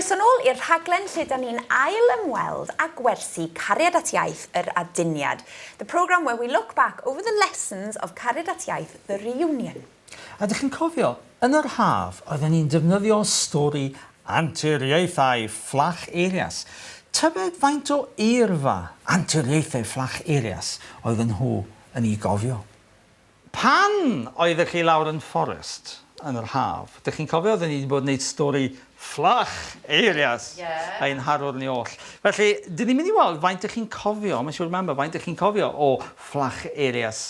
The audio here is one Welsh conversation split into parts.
Croeso nôl i'r rhaglen lle da ni'n ail ymweld â gwersi Cariad at Iaith yr Aduniad. The programme where we look back over the lessons of Cariad at Iaith The Reunion. A dych chi'n cofio, yn yr haf, oedden ni'n defnyddio stori Anturiaethau Fflach Eirias. Tybed faint o eirfa Anturiaethau Fflach Eirias oedden nhw yn ei gofio? Pan oeddech chi lawr yn Fforest yn yr haf, dych chi'n cofio oedden ni wedi bod yn neud stori Fflach Eirias ein harwr ni oll. Felly, dyn ni'n mynd i weld faint dych chi'n cofio, I'm sure remember, faint dych chi'n cofio o Fflach Eirias.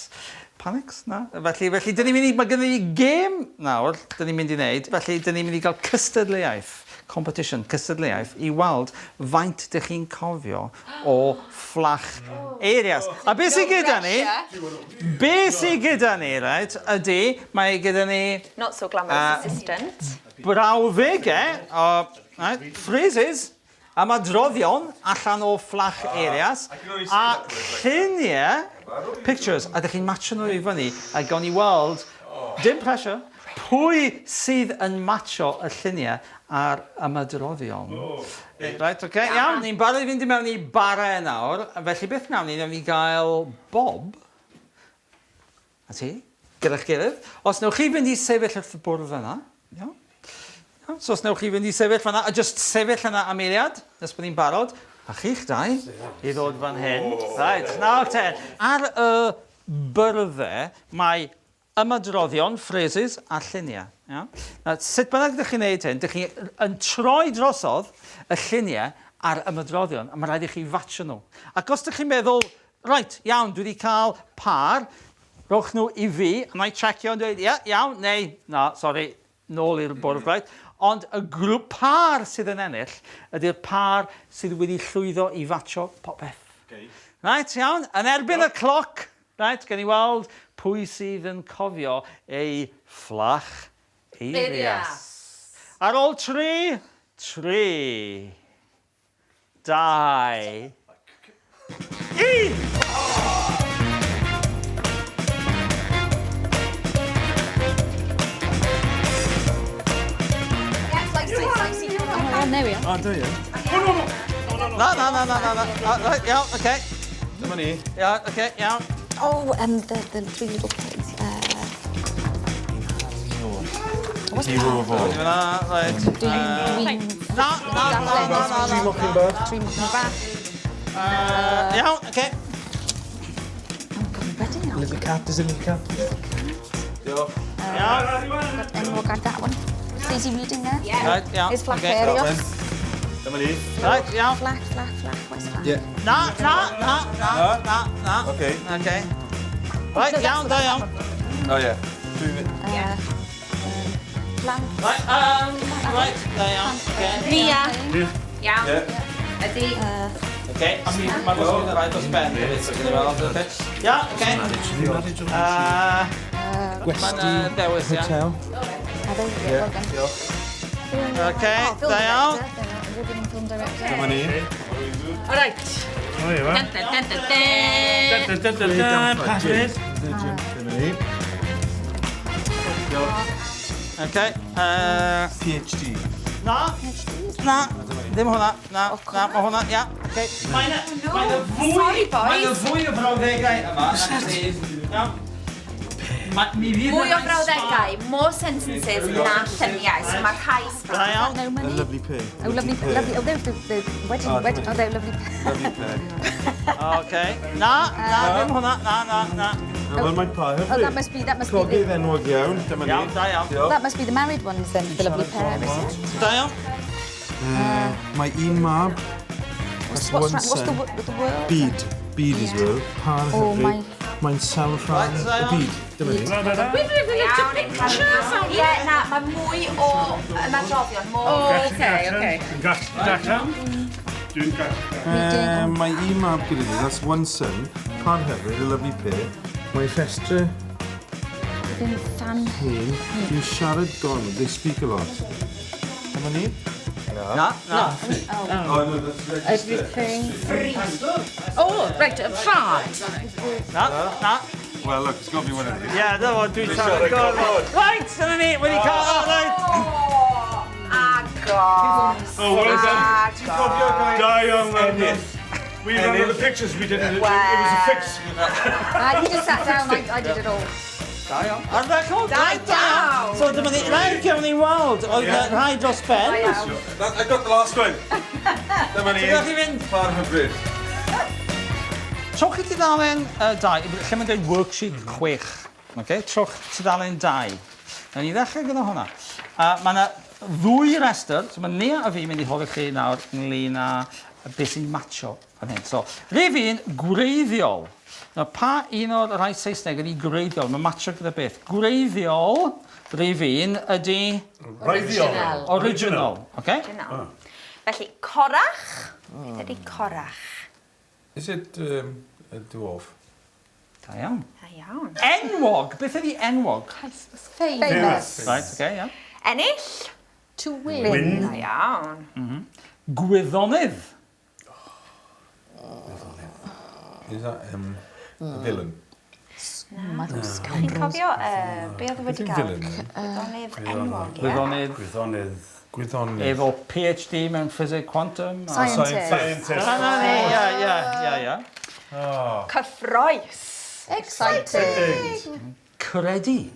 Panics? Na? Felly, felly, dyn ni'n mynd i, mae gennym ni gêm nawr, dyn ni'n mynd i wneud, felly dyn ni'n mynd i gael cystadleuaeth, competition, cystadleuaeth, i weld faint dych chi'n cofio o Fflach Eirias. A beth sydd gyda ni, beth sydd gyda ni, reit, ydy, mae gyda ni... Not so glamorous assistant. Brawddegau, o, right, phrases, ymadroddion allan o Fflach Eirias, a lluniau, pictures, a dych chi'n matcho nhw i fyny, a gawn ni weld, dim pressure, pwy sydd yn matcho y lluniau a'r ymadroddion. Reit, oce, iawn, ni'n barod i fynd i mewn i bare nawr, felly beth wnawn ni, wnawn ni gael Bob, a ti, gyda'ch gilydd. Os wnewch chi fynd i sefyll wrth y bwrdd yna, iawn? Iawn, so os wnewch chi fynd i sefyll fan'na, a jyst sefyll yna am eiliad, nes bod ni'n barod, a chi'ch dau i ddod fan hyn. Reit, nawr te, ar y byrdde mae ymadroddion, phrases, a lluniau. Iawn? Nawr, sut bynnag ydych chi'n neud hyn, dych chi yn troi drosodd y lluniau a'r ymadroddion, a mae rhaid i chi fatsio nhw. Ac os dych chi'n meddwl, reit, iawn, dwi wedi cael pâr, rhowch nhw i fi, a na i checio yn dweud, ie, iawn, neu, na, sori, nôl i'r bwrdd, reit? Ond y grŵp pâr sydd yn ennill ydy'r pâr sydd wedi llwyddo i fatsio popeth. Okay. Reit, iawn, yn erbyn y cloc, reit, gen i weld pwy sydd yn cofio ei fflach eirias. Ar ôl tri, tri, 2, 1! O, da iawn. Na, na, na, na, na, na. Right, iawn, oce. Dyma ni. Iawn, oce, iawn. Oh, the, the three little pigs. Hero of all. Reit. Na, na, na, na, na, na. Tri mochyn bach. Tri mochyn bach. Iawn, oce. Little cat, is it little cat? Diolch. Iawn. Enwog ar that one. Is he reading there? Yeah. Right, iawn. Is Flach Ocê. Erios. Dyma ni. Right, iawn. Flach, flach, flach, where's flach? Yeah. Na, na, na, na, na, na. Oce. Oce. Right, iawn, da iawn. O ie. Dwi'n mynd. Yeah. Flach. Right, right, da iawn. Oce. Nia. Iawn. Ie. Ydy. Oce, a mi, mae'n bosib yn rhaid dros ben hefyd, so gen i weld. Oce. Iawn, oce. Gwesty. Mae'n dewis, ia. Hotel. Ie. Diolch. Oce, da iawn. Dyma ni. All right. O, ie, Dun, dun, dun, dun, dun. Dun, dun, dun, dun, Passes. Dyma ni. Diolch. Oce. PhD. Na. Na. Ddim hwnna. Na. Na, mae hwnna. Ia. Oce. Mae 'na mae 'na fwy... Sorry, boys. Mae 'na fwy o frawddegau yma. Na sydd. Iawn. Ma- mi fydd Mwy 'na o frawddegau, more sentences na lluniau, so mae rhai Da iawn. No A money. lovely pair. Oh, lovely, lovely. Oh, there's the wedding, Oh, wedding. Oh, they're lovely. Lovely pair. Oce. Na, na, ddim hwnna. Na, na, na. Wel, mae'n pa Oh, that must be, that must be Clogydd the, enwog iawn. Dyma ni. Iawn, da iawn. Diolch. that must be the married ones then, the lovely pair, is it? Da iawn. Mae un mab. What's, That's what's, one that, what's the, son. the word? Byd. Byd is world. Par Oh, hyfryd. my- Mae'n sawl rhan Right, da y iawn. byd. Dyma ni. Iawn, Ie, na, mae mwy o ymadroddion, more... Oh, okay, okay. Gallwn. Dwi'n gallu. Mae un mab gyda ni, that's one son. Par hyfryd, a lovely pair. Mae rhestr Ddim fan. hen. Dwi'n siarad gormod, they speak a lot. Dyma ni. Na, na. Oh, no, that's register. Everything. Oh, right, a fart. Na, na. Well, look, it's got to be one of these. Ie, dyna fo, dwi'n siarad gormod. Right, dyna ni, wedi cael, o, right. O, agos. Oh, well done. Ti'n cofio gair? Da iawn, well done. We ran out of pictures, we didn't, it was a fix. You just sat down, I did it all. Da iawn. Ardderchog. Da Reit, da iawn. So dyma ni, rhaid gawn ni weld, oedd yeah. rhai dros ben. Da iawn. That, I got the last one. Dyma ni. Ti'n gallu fynd? Par hyfryd. Trowch i tudalen 2, lle mae'n dweud worksheet 6. Okay? Trowch tudalen 2. Nawn ni ddechrau gyda hwnna. Mae yna ddwy restr, so mae Nia a fi mynd i holi chi nawr ynglyn â beth sy'n matcho fan hyn. So, rhif un, gwreiddiol. Nawr, pa un o'r rhai Saesneg ydy gwreiddiol? Mae'n matcho gyda beth? Gwreiddiol, rhif un, ydy... Original. Original. Okay? Original. Felly, corach. Beth ydy corach? Is it a dwarf? Da iawn. Da iawn. Enwog. Beth ydy enwog? Famous. Right, okay, yeah. Ennill. To win. Win. Da iawn. Gwyddonydd. Is that a villain? Chi'n cofio be oedd wedi Beth yw gael? villain? Gwyddonydd enwog, ie? Gwyddonydd. Gwyddonydd. Gwyddonydd. Efo PhD mewn Physics Quantum. Scientist. Scientist. Na, na, ni, ie, ie, ie, ie. Cyffroes. Exciting. Credu.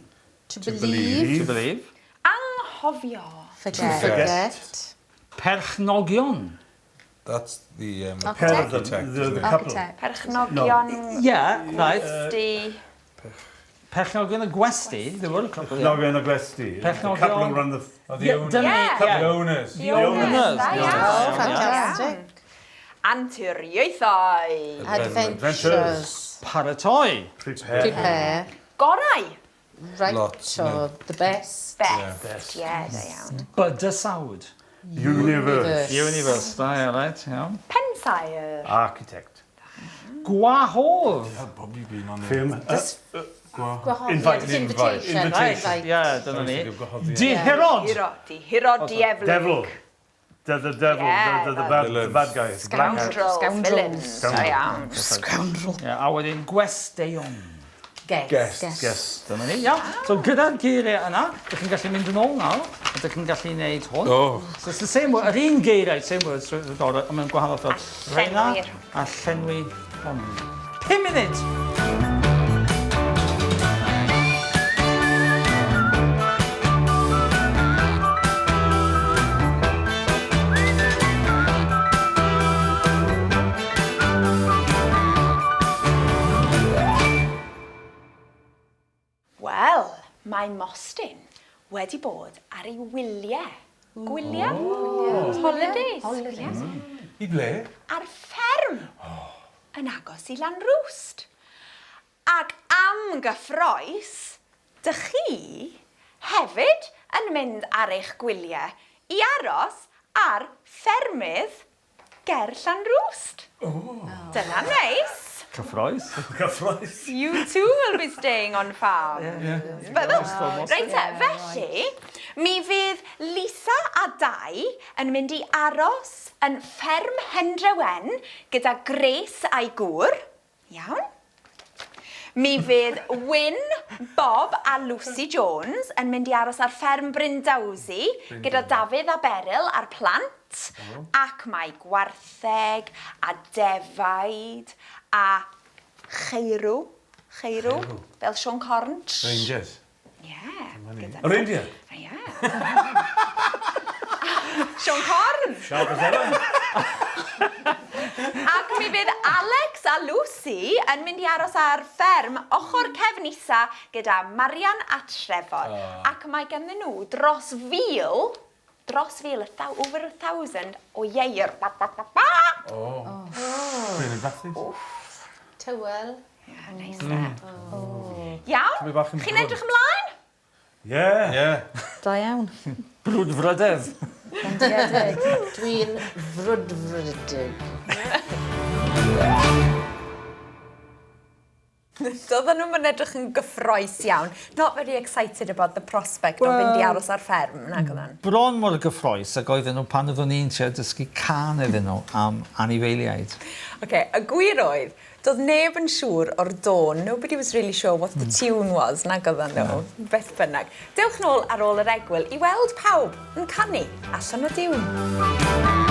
To believe. To believe. Anghofio. Forget. Forget. Perchnogion. That's the Pair of them, architect, the isn't it? couple. Architect. Perchnogion. Yeah, right. Gwesty. Perchnogion y gwesty. There were a couple, yeah. Perchnogion y gwesty. The Perchnogion. couple who run the... Oh, the Yeah, owners. dyna ni, Yeah. The yeah. owners. The owners. owners. Da The iawn. Oh, fantastic. Anturiaethau. Adventures. Paratoi. Prepare. Prepare. Gorau. Right. Lots, So the best. Best. Ie, da iawn. Bydysawd. Universe. Universe. Da iawn, right, iawn. Pensaer. Architect. Gwahodd. Probably been on the... Firm. Gwahoddiad. Invite. Invitation. Invitation. Right, yeah, dyna ni. Gwahoddiad. Dihirod. Hiro. Di hiro dieflig. Devil. The devil, Yeah, the bad guy. The black hat. Scoundrels. Scoundrels. Villains. Da iawn. Scoundrel. Yeah, a wedyn gwesteion. Guest. Guest. Yes. Dyna ni, iawn. So gyda'r geiriau yna, dych chi'n gallu mynd yn ôl nawr, a dych chi'n gallu gwneud hwn. Oh. So it's the same word, yr un geiriau, same words, trwy gorau, ond mewn gwahanol ffordd. Reina Llenwi'r. a llenwi hwn. 5 munud! Wel, mae Mostyn wedi bod ar ei wyliau. Gwyliau? Holidays. Holidays. I ble? Ar fferm yn agos i Lanrwst. Ac am gyffroes, dych chi hefyd yn mynd ar eich gwyliau i aros ar ffermydd ger Llanrwst. Dyna neis. Cyffroes. Cyffroes. You too will be staying on farm. Byddwch. Reit te, felly, mi fydd Lisa a Dai yn mynd i aros yn fferm Hendrewen gyda Grace a'i gŵr. Iawn. Mi fydd Wyn, Bob a Lucy Jones yn mynd i aros ar fferm Brindawsi gyda Dafydd a Beryl a'r plant. Ac mae gwartheg a defaid a cheirw. Cheirw, fel Siôn Corn. Rangers. Ie. gyda A reindeer. Ie. Siôn Corn! Sharp as ever. Ac mi fydd Alex a Lucy yn mynd i aros ar fferm ochr cefn isa gyda Marian a Trevor. Ac mae ganddyn nhw dros 1,000, dros 1,000, over 1,000 o ieir. Ba, ba, ba, ba. Bryn yn bathu. Tywel. Yeah, nice mm. Iawn? Tymed bach yn Chi'n brwd. edrych ymlaen? Yeah. Yeah. Da iawn. Brwdfrydedd. Bendigedig. Dwi'n frwdfrydig. Doedden nhw'n mynd edrych yn gyffroes iawn. Not very excited about the prospect o fynd i aros ar fferm, nag oedden. Bron mor gyffroes ag oedden nhw pan oeddwn ni'n trio dysgu cân iddyn nhw am anifeiliaid. Oce, y gwir oedd, Doedd neb yn siŵr o'r dôn. Nobody was really sure what the tune was, nag oedden nhw. Beth bynnag. Dewch nôl ar ôl yr egwyl i weld pawb yn canu allan o diwn.